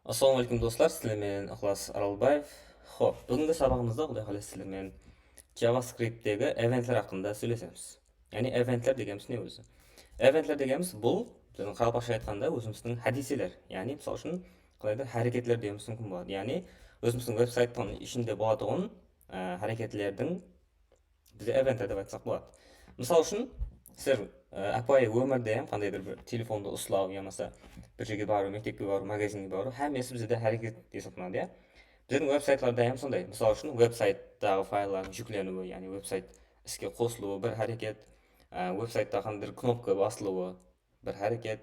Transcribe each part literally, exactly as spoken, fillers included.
Assalamu aleykum, doslar, sizler menen Iqlas Aralbaev. Xop, búgingi sabaǵımızda, Quday qálese, sizler menen JavaScripttegi eventler haqqında sóylesemiz. Yaǵnıy eventler degenimiz ne ózi? Eventler degenimiz bul, biziń qaraqalpaqsha aytqanda, ózimizdiń hádiyseler. Yaǵnıy, mısal ushın, qandaydur háreketler dewimiz múmkin boladı. Yaǵnıy, ózimizdiń veb-sayttıń ishinde bolatuǵın, e, háreketlerdiń bizde eventler dep aytsaq boladı. Mısal ushın, sizler, e, ápiwayı ómirde hám qandaydur bir telefondı uslaw yamasa bir jerge barıw, mektepke barıw, magazinge barıw, hámmesi bizde háreket esaplanadı, ya. Bizlerdiń veb-saytlarda hám sonday. Mısal ushın, veb-sayttaǵı fayllardıń júkleniwi, yaǵnıy veb-sayt iske qosılıwı bir háreket, e, veb-sayttaǵı qandaydur knopka basılıwı, bir háreket.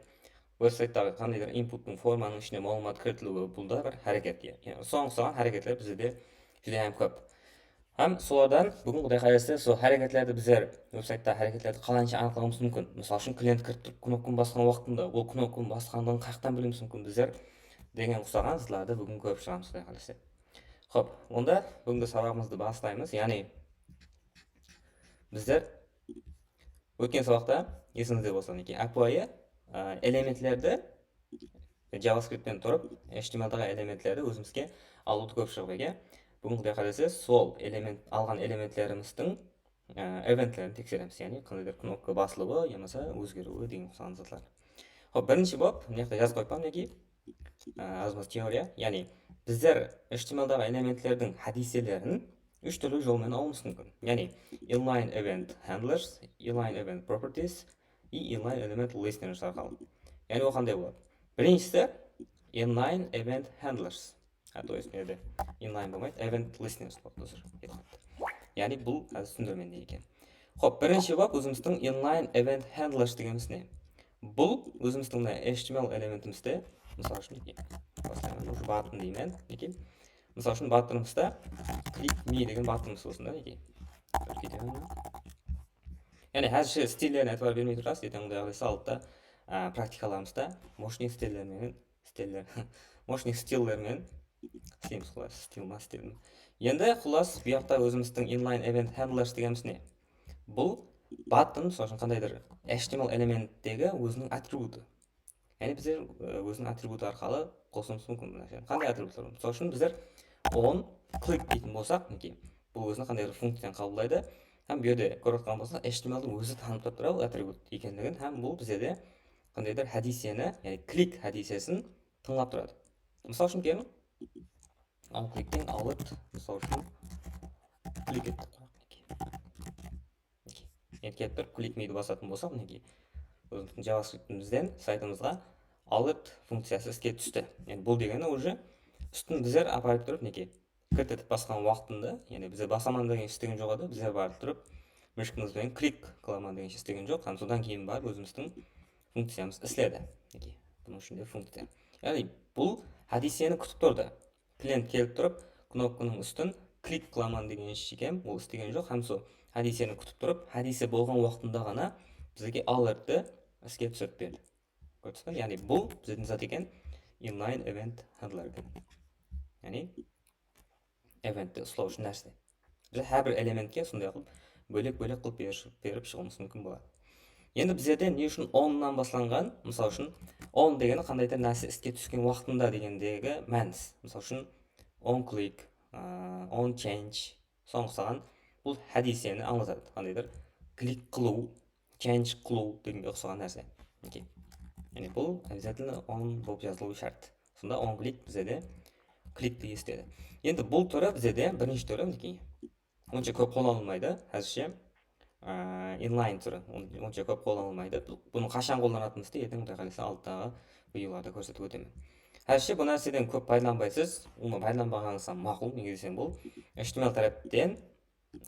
Veb-sayttaǵı qandaydur inputtıń formanıń ishine maǵlıwmat kiritiliwi, bul da bir háreket. Yaǵnıy, soǵan uqsaǵan háreketler bizde júdá hám kóp. Hám solardan búgin, Quday qálese, sol háreketlerdi bizler, veb-sayttaǵı háreketlerdi qalayınsha anıqlawımız múmkin? Mısal ushın, klient kirip turıp knopkanı basqan waqtında, ol knopkanı basqanlıǵın qayaqtan biliwimiz múmkin bizler? Degen uqsaǵan zatlardı búgin kórip shıǵamız, Quday qálese. Xop, onda búgingi sabaǵımızdı baslaymız. Yaǵnıy, bizler ótken sabaqta, esińizde bolsa, minekey, ápiwayı, a, elementlerdi JavaScriptten turıp, H T M L daǵı elementlerdi ózimizge alıwdı kórip shıǵıp eken. Búgin, Quday qálese, sol element, alǵan elementlerimizdiń, a, eventlerin tekseremiz. Yaǵnıy, qandaydur knopka basılıwı yamasa ózgeriwi degen uqsaǵan zatlar. Xop, birinshi bolıp, mına jaqta jazıp qoyıppan, minekey. A, azmaz teoriya. Yaǵnıy, bizler H T M L daǵı elementlerdiń hádiyselerin úsh túrli jol menen alıwımız múmkin. Yaǵnıy, inline event handlers, inline event properties и inline element listeners arqalı. Yaǵnıy, ol qanday boladı? Birinshisi inline event handlers. A, то есть, mına jerde inline bolmaydı, event listeners bolıp tur. Yaǵnıy, bul házir túsindirmen ne eken. Xop, birinshi bolıp ózimizdiń inline event handlers degenimiz ne? Bul ózimizdiń mına H T M L elementimizde, mısal ushın, baslayman, уже button deymen, minekey. Mısal ushın, buttonımızda click me degen buttonımız bolsın da, minekey. Kórip ketemen. Yaǵnıy, házirshe stillerine itibar bermey turasız, erteń, Quday qálese, aldıda, a, praktikalarımızda moshnik stiller menen, stiller, moshnik stiller menen isleymiz, qullası, stil ma, stil ma. Endi, qullası, bu jaqta ózimizdiń inline event handlers degenimiz ne? Bul button, mısal ushın, qandaydur H T M L elementtegi óziniń atributı. Yaǵnıy bizler, e, óziniń atributı arqalı qosıwımız múmkin bul nárseni. Qanday atributlar? Mısal ushın, bizler on click deytin bolsaq, minekey, bul ózine qanday bir funkciyanı qabıllaydı. Hám bu jerde kórip atırǵan bolsańız, H T M L-diń ózi tanıp turıptı bul atribut ekenligin, hám bul bizlerde qandaydur hádiyseni, yaǵnıy click hádiysesin tıńlap turadı. Mısal ushın, keliń, on clickten alert, mısal ushın, click ettik. Endi kelip turıp, click me-di basatın bolsaq, minekey, ózimizdiń JavaScriptimizden saytımızǵa alert funkciyası iske tústi. Endi bul degeni, уже, ústin bizler aparıp turıp, minekey, kirt etip basqan waqtında, yaǵnıy bizler basaman degenshe islegen joq edi, bizler barıp turıp, mıshkamız benen click qılaman degenshe islegen joq, hám sodan keyin barıp ózimizdiń funkciyamız isledi. Minekey, bunıń ishinde funkciya. Yaǵnıy, bul hádiyseni kútip turdı. Klient kelip turıp, knopkanıń ústin klik qılaman degen shekem, ol islegen joq, hám sol hádiyseni kútip turıp, hádiyse bolǵan waqtında ǵana bizlerge alertti iske túsirip berdi. Kórdińiz be? Yaǵnıy bul bizlerdiń zat eken, inline event handler eken. Yaǵnıy eventti uslaw ushın nárse. Biz hár bir elementke sonday qılıp bólek-bólek qılıp ber-, berip shıǵıwımız múmkin boladı. Endi bizlerde ne ushın onnan baslanǵan, mısal ushın, on degeni qandaydur nárse iske túsken waqtında degendegi mánis. Mısal ushın, on click, aa, on change, soǵan uqsaǵan bul hádiyseni ańlatadı. Qandaydur klik qılıw, change qılıw degenge uqsaǵan nárse. Okey. Yaǵnıy bul обязательно on bolıp jazılıwı shárt. Sonda on click bizde de klikti esitedi. Endi bul túri bizde de birinshi túri, minekey, onsha kóp qollanılmaydı, házirshe, aa, inline túri on-, onsha kóp qollanılmaydı. Bu-, bunı qashan qollanatınımızdı erteń, Quday qálese, aldıdaǵı videolarda kórsetip ótemen. Házirshe bu nárseden kóp paydalanbaysız, umuman paydalanbaǵanıńız hám maqul, nege deseń bul H T M L tárepten,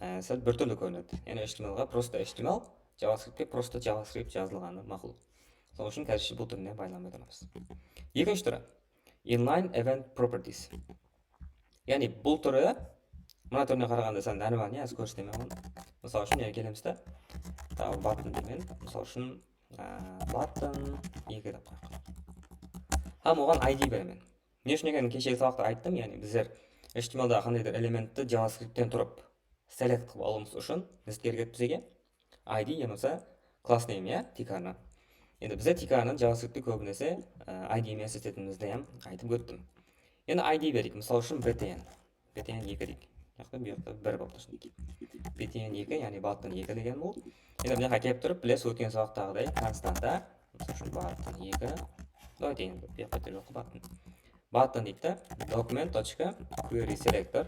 e, sál bir túrli kórinedi. Yaǵnıy H T M L-ǵa prosto H T M L, JavaScript-ke prosto JavaScript jazılǵanı maqul. Sonıń ushın házirshe bul túrine paydalanbay turamız. Ekinshi túri, inline event properties. Yaǵnıy bul túri mına túrine qaraǵanda sál normalnıy, házir kórsetemen onı. Mısal ushın, mına jerge kelemiz de, taǵı button deymen. Mısal ushın, aa, button eki dep qoyayıq. Hám oǵan I D beremen. Ne ushın ekenin keshegi sabaqta ayttım, yaǵnıy bizler H T M L-daǵı qandaydur elementti JavaScript-ten turıp select qılıp alıwımız ushın ne zat kerek edi bizge? I D yamasa class name, ya, tiykarınan. Endi bizler tiykarınan JavaScript-ti kóbinese, e, I D menen isletinetinimizdi hám aytıp óttim. Endi I D bereyik. Mısal ushın B T N. B T N eki deyik. Yaqta bu yaqta bir bolıp tursın. B T N eki, yaǵnıy button eki degen bul. Endi mına jaqqa kelip turıp, bilesiz, ótken sabaqtaǵıday konstanta. Mısal ushın button eki. Давайте endi bu yaqta joq button. Button deydi de, document точка query selector.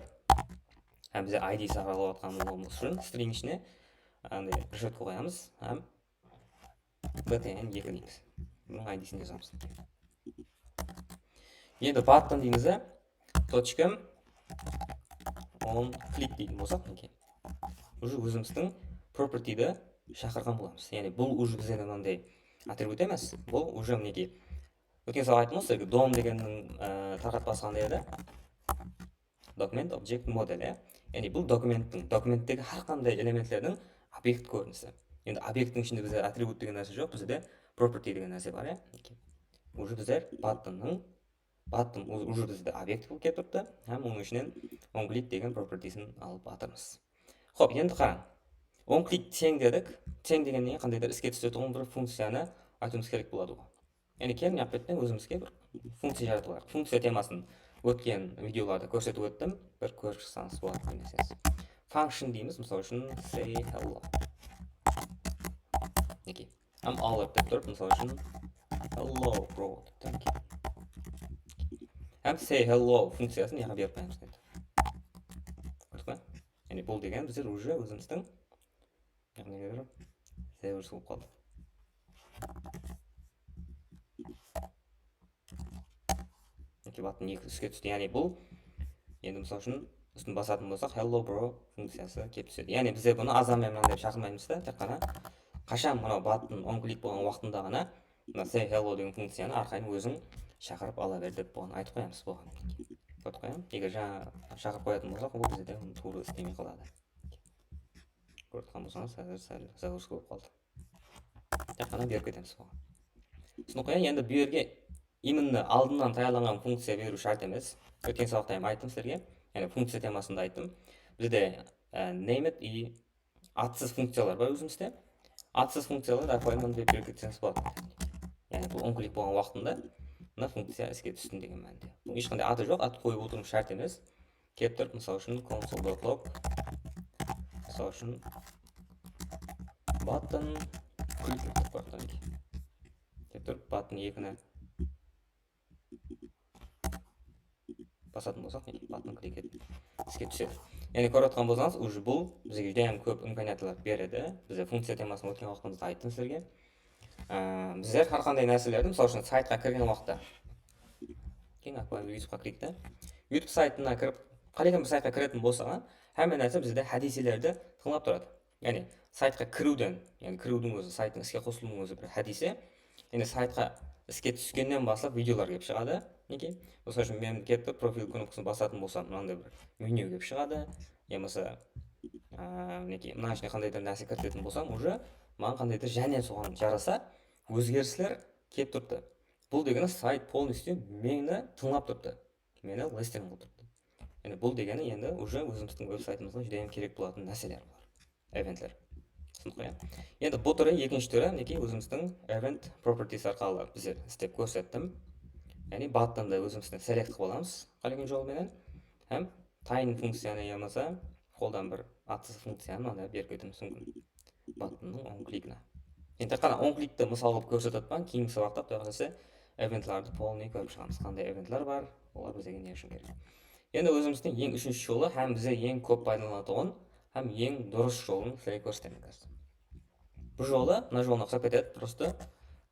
Hám bize I D saqlap alıp atqanımız ushın string ishine anday решётка qoyamız hám B T N eki deymiz. Bunıń I D sin jazamız. Endi button deymiz de, точка on click deydi bolsaq, minekey. Уже ózimizdiń propertydi shaqırǵan bolamız. Yaǵnıy bul уже bizlerden mınday atribut emes. Bul уже minekey. Ótken sabaq ayttım ǵoy sizlerge, dom degenniń, e, tarqatpası qanday edi? Document Object Model, ya. Yaǵnıy bul dokumenttiń, dokumenttegi hár qanday elementlerdiń obyekt kórinisi. Endi obyekttiń ishinde bizde atribut degen nárse joq, bizde property degen nárse bar, ya. Уже bizler buttonnıń, button u- уже bizde obyekt bolıp kelip turıptı. Hám onıń ishinen onClick degen propertysin alıp atırmız. Xop, endi qarań. OnClick teń dedik. Teń degen ne? Qandaydur iske túsetuǵın bir funkciyanı aytıwımız kerek boladı ǵoy. Endi keliń, mına betten ózimizge bir funkciya jaratıp alayıq. Funkciya temasın ótken videolarda kórsetip óttim. Bir kórip shıqsańız boladı, bilmeseńiz. Function deymiz, mısal ushın say hello. Minekey. Hám alert dep turıp, mısal ushın hello bro dep turıp. Hám say hello funkciyasın mınaǵa berip qoyamız endi. Kórdik pe? Yaǵnıy bul degen bizler уже ózimizdiń, yaǵnıy, zewir suwıp qaldı. Minekey, button eki iske tústi. Yaǵnıy bul, endi mısal ushın, ústin basatın bolsaq, hello bro funkciyası kelip túsedi. Yaǵnıy bizler bunı azan menen mınanday shaqırmaymız da, tek ǵana qashan mınaw button on click bolǵan waqtında ǵana mına say hello degen funkciyanı arqayın óziń shaqırıp ala ber dep buǵan aytıp qoyamız buǵan. Kórdik pe? Eger jańa shaqırıp qoyatın bolsaq, ol bizde onı tuwrı islemey qaladı. Kórip atqan bolsańız, házir sál загрузка bolıp qaldı. Tek ǵana berip ketemiz buǵan. Túsinip qoyayın, endi bu jerge именно aldınnan tayarlanǵan funkciya beriw shárt emes. Ótken sabaqta hám ayttım sizlerge. Yaǵnıy funkciya temasında ayttım. Bizde, e, named и atsız funkciyalar bar ózimizde. Atsız funkciyalardı arqayın mınday berip ketseńiz boladı. Yaǵnıy bul on click bolǵan waqtında mına funkciya iske tússin degen mánide. Bunıń hesh qanday atı joq, at qoyıp otırıw shárt emes. Kelip turıp, mısal ushın, console.log, mısal ushın, button click etip qoyayıq, minekey. Kelip turıp, button ekini basatın bolsaq, minekey, button click etip iske túsedi. Yaǵnıy kórip atqan bolsańız, уже bul bizge júdá hám kóp imkaniyatlar beredi. Bizler funkciya temasın ótken waqtımızda ayttım sizlerge. Á, bizler hár qanday nárselerdi, mısal ushın, saytqa kirgen waqıtta, keń aktual YouTubeqa kireyik te. YouTube saytına kirip, qálegen bir saytqa kiretin bolsań, hámme nárse bizde hádiyselerdi tıńlap turadı. Yaǵnıy saytqa kiriwden, yaǵnıy kiriwdiń ózi, sayttıń iske qosılıwınıń ózi bir hádiyse. Yaǵnıy saytqa iske túskennen baslap videolar kelip shıǵadı. Minekey, mısal ushın, men kelip turıp profil knopkasın basatın bolsam, mınanday bir menyu kelip shıǵadı. Yamasa, á, minekey, mına ishine qandaydur nárse kiritetin bolsam, уже maǵan qandaydur jáne soǵan jarasa ózgerisler kelip turıptı. Bul degeni sayt полностью meni tıńlap turıptı. Meni listing qılıp turıptı. Yaǵnıy bul degeni endi уже ózimizdiń veb-saytımızǵa júdá hám kerek bolatuǵın nárseler bular. Eventler. Túsindik ǵoy, ya? Endi bul túri, ekinshi túri, minekey, ózimizdiń event properties arqalı bizler islep kórsettim. Yaǵnıy buttondı ózimizdiń select qılıp alamız qálegen jol menen. Hám tayın funkciyanı yamasa qoldan bir atsız funkciyanı mına berip ketiwimiz múmkin. Buttonnıń on clickine. Endi tek ǵana on clickti mısal qılıp kórsetip atpan, keyingi sabaqta, Quday qálese, eventlardı полный kórip shıǵamız. Qanday eventlar bar, olar bizlerge ne ushın kerek. Endi ózimizdiń eń úshinshi jolı hám bizler eń kóp paydalanatuǵın hám eń durıs jolın sizlerge kórsetemen házir. Bul jolı, mına jolına uqsap ketedi, просто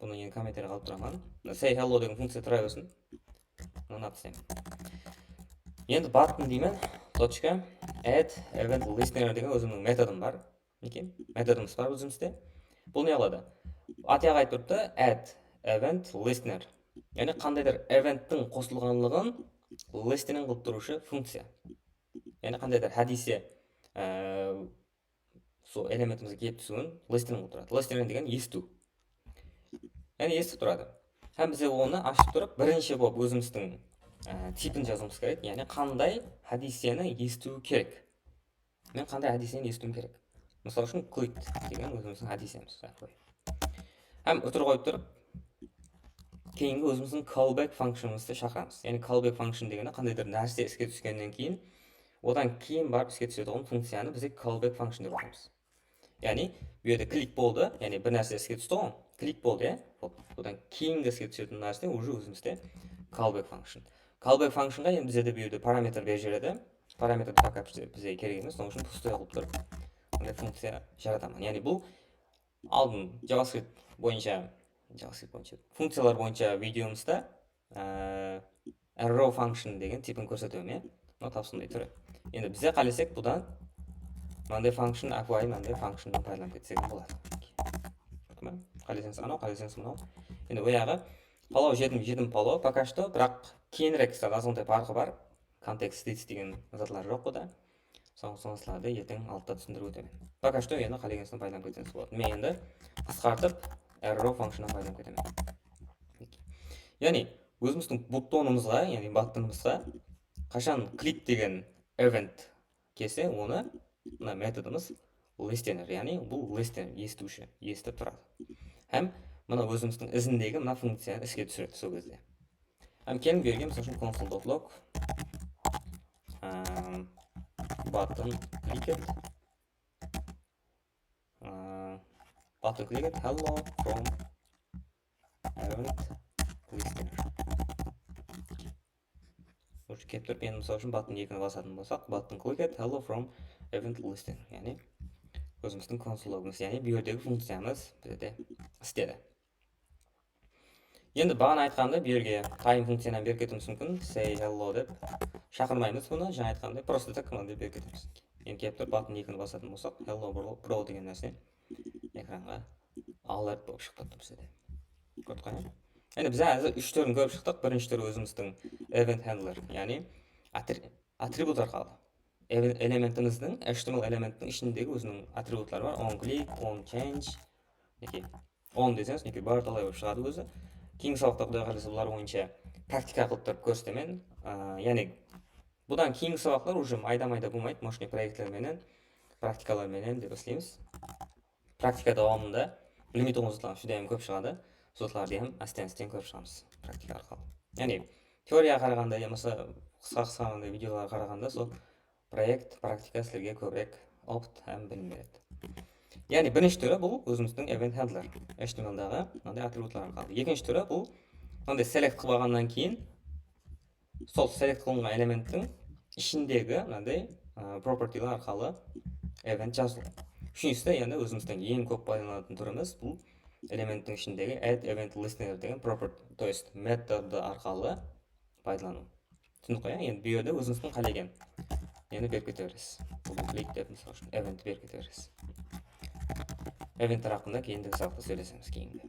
bunı endi kommentariyge alıp turaman. Say hello degen funkciya tura bersin. Mınanı alıp taslayman. Endi button deymen, точка, add event listener degen ózimniń metodım bar. Minekey, metodımız bar ózimizde. Bul ne qıladı? Atı aytıp turıptı, add event listener. Yaǵnıy qandaydur eventtiń qosılǵanlıǵın listening qılıp turıwshı funkciya. Yaǵnıy qandaydur hádiyse, e, sol elementimizge kelip túsiwin listening qılıp turadı. Listening degen esitiw. Yaǵnıy esitip turadı. Hám bizler onı ashıp turıp, birinshi bolıp ózimizdiń, e, tipin jazıwımız kerek. Yaǵnıy qanday hádiyseni esitiw kerek. Men qanday hádiyseni esitiwim kerek? Mısal ushın, quit degen ózimizdiń hádiysemiz. Hám útir qoyıp turıp, keyingi ózimizdiń callback functionımızdı shaqıramız. Yaǵnıy callback function degeni qandaydur nárse iske túskennen keyin, odan keyin barıp iske túsetuǵın funkciyanı biz callback function dep ataymiz. Yaǵnıy, bu jerde klik boldı, yaǵnıy bir nárse iske tústi ǵoy, klik boldı, ya. Hop, odan keyingi iske túsetuǵın nárse уже ózimizde callback function. Callback functionǵa endi bizde de bu jerde parametr berip jiberedi. Parametr poka bizge kerek emes, sonıń ushın pustoy qılıp turıp, bunday funkciya jarataman. Yaǵnıy bul aldın JavaScript boyınsha, JavaScript boyınsha, funkciyalar boyınsha videomızda, e, arrow function degen tipin kórsetemen, ya. Mına tap sonday túri. Endi bize qálesek budan mınanday function, ápiwayı mınanday functionnan paydalanıp ketsek boladı. Qáleseńiz anaw, qáleseńiz mınaw. Endi oyaǵı palaw jedim, jedim palaw, пока что, biraq keyinirek sal azǵantay parqı bar. Контекст deydi degen zatlar joq buda. Soń, soń sizlerdi erteń altıda túsindirip ótemen. Пока что endi qálegensinden paydalanıp ketseńiz boladı. Men endi qısqartıp arrow functionnan paydalanıp ketemen. Yaǵnıy, ózimizdiń buttonımızǵa, yaǵnıy buttonımızǵa qashan klik degen event kelse, onı mına metodımız listener, yaǵnıy bul listener, esitiwshi, esitip turadı. Hám mına ózimizdiń izindegi mına funkciyanı iske túsiredi sol gezde. Hám keliń, bu jerge, mısal ushın, console.log, ım, button clicked, ım, button clicked, hello from event listener. Уже kelip turıp, endi, mısal ushın, button ekini basatın bolsaq, button clicked, hello from event listener. Yaǵnıy, ózimizdiń console.logımız, yaǵnıy bu jerdegi funkciyamız bizde isledi. Endi baǵana aytqanımday, bu jerge time funkciyanı berip ketiwimiz múmkin, say hello dep. Shaqırmaymız bunı, jańa aytqanımday, просто так mınanday berip ketemiz. Endi kelip turıp, button ekini basatın bolsaq, hello bro, bro degen nárse ekranǵa alert bolıp shıǵıp turıptı bizde de. Kórdik ǵoy, ya? Endi biz házir úsh túrin kórip shıqtıq. Birinshi túri ózimizdiń event handler, yaǵnıy attri-, atribut arqalı. Ele-, elementimizdiń, H T M L elementiniń ishindegi óziniń atributları bar. On click, on change, minekey. On deseńiz, minekey, bartalay bolıp shıǵadı ózi. Keyingi sabaqta, Quday qálese, bular boyınsha praktika qılıp turıp kórsetemen. Aa, yaǵnıy, budan keyingi sabaqlar уже mayda-mayda bolmaydı, moshnıy proektler menen, praktikalar menen dep isleymiz. Praktika dawamında bilmeytuǵın zatlar júdá hám kóp shıǵadı. Sol zatlardı hám ásten-ásten kórip shıǵamız praktika arqalı. Yaǵnıy, teoriyaǵa qaraǵanda yamasa qısqa-qısqa mınday videolarǵa qaraǵanda sol proekt, praktika sizlerge kóbirek opıt hám bilim beredi. Yaǵnıy, birinshi túri bul ózimizdiń event handler, H T M L daǵı mınanday atributlar arqalı. Ekinshi túri bul mınanday select qılıp alǵannan keyin sol select qılınǵan elementtiń ishindegi mınanday, ı, propertylar arqalı event jazıw. Úshinshisi de, endi, ózimizdiń eń kóp paydalanatın túrimiz bul elementtiń ishindegi add event listener degen property, то есть metod arqalı paydalanıw. Túsindik ǵoy, ya? Endi bu jerde ózimizdiń qálegen neni berip kete beresiz. Bul click dep, mısal ushın, eventti berip kete beresiz. Eventler haqqında keyindigi sabaqta sóylesemiz, keyingi.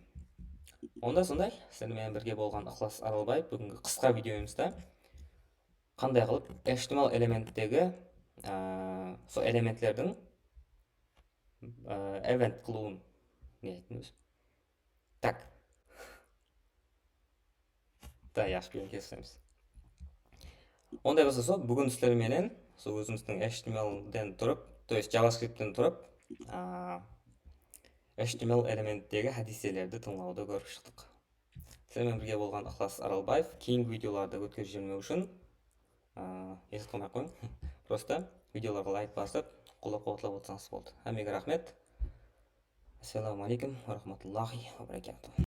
Onda sonday, sizler menen birge bolǵan Iqlas Aralbaev. Búgingi qısqa videomızda qanday qılıp H T M L elementtegi, aa, sol elementlerdiń, aa, event qılıwın, ne ayttım ózi? Tak. Da, yaqshı, keyin kesemiz. Onday bolsa, sol, búgin sizler menen sol ózimizdiń H T M L-den turıp, то есть JavaScript-ten turıp, aa, H T M L elementtegi hádiyselerdi tıńlawdı kórip shıqtıq. Sizler menen birge bolǵan Iqlas Aralbaev. Keyingi videolardı ótkerip jibermew ushın, aa, esitip qalmay-aq qoyıń. Просто videolarǵa layk basıp, qollap-quwatlap otırsańız boldı. Hámmege raxmet. Assalamu aleykum wa rahmatullahi wa barakatuh.